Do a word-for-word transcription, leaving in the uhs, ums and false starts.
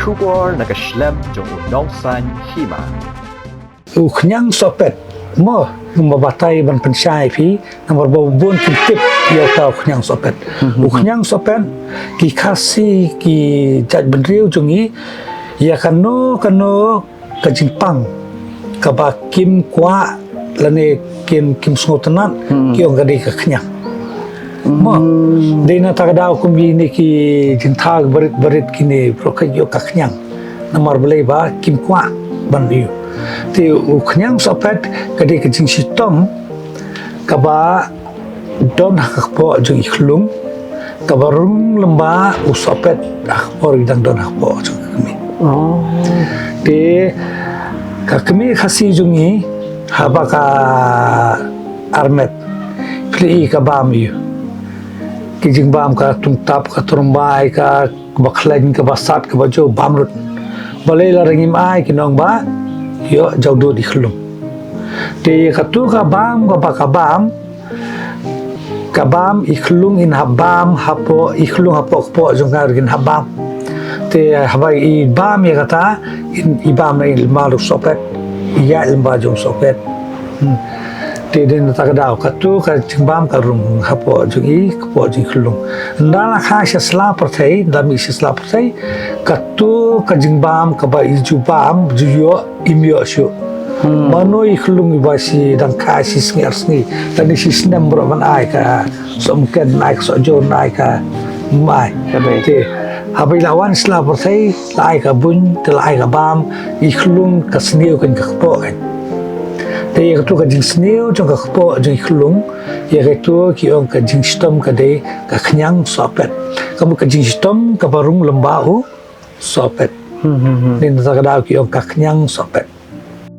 Khubor na ka shlem jong u nongsaiñ hima. U khñiang sohpet. Mo, ngam batai ban pynshai phi, namar ba bun kin tip ïa uta u khñiang sohpet. U khñiang sohpet, ki Khasi ki jaitbynriew jong ngi, ïa kano kano ka jingpang kaba kim kwah lane kim, kim sngewtynnat, ki ong ka dei ka khñiang. Mo, dei na kata ka daw kum kine ki jingthaw barit barit kine, baroh ka ïoh ka khñiang. Namar balei ba kim kwah ban ïoh. Te u khñiang sohpet ka dei ka jingshitom kaba don ha ka kpoh jong i khlung, kaba rung lyngba u sohpet ha ka por i dang don ha ka kpoh jong ka kmie. Te ka kmie Khasi jong ngi, haba ka armet, phi la i ka bam ïa u. Ki jingbam ka tungtap, ka tyrbai, ka, kaba khlaiñ, kaba sat, kaba jew, bam lut. Balei lada ngim ai, kin ong ba ïoh jawdud i khlung. Te katu ka bam, kaba ka bam, ka bam i khlung in hap bam hapoh, i khlung hapoh kpoh jong ka ruh kin hap bam. Te haba i bam ïa kata, in, i bam na i lyngba u sohpet, i ïaid lyngba jong u sohpet. Hmm. Te dei na kata ka daw, katu ka jingbam ka rung hapoh jong i, kpoh jong i khlung. Ynda la kha sha sla pyrthei, ynda mih sha sla pyrthei, katu ka jingbam kaba i ju bam, ju ïoh, im ïoh shuh. Mano i khlung iba shi dang kha shi sngi ar sngi, lane shi snem baroh ban ai ka sohmynken, ban ai ka sohjor, ban ai ka mai. Ka dei. Te haba i la wan sla pyrthei, la ai ka buiñ, te la ai ka bam, i khlung ka sniew kan ka kpoh kan. Te ïa katu ka jingsniew jong ka kpoh jong i khlung, ïa katu ki ong ka jingshitom ka dei ka khñiang sohpet. Ka mut ka jingshitom kaba rung lyngba u sohpet. Dei na kata ka daw ki ong ka khñiang sohpet.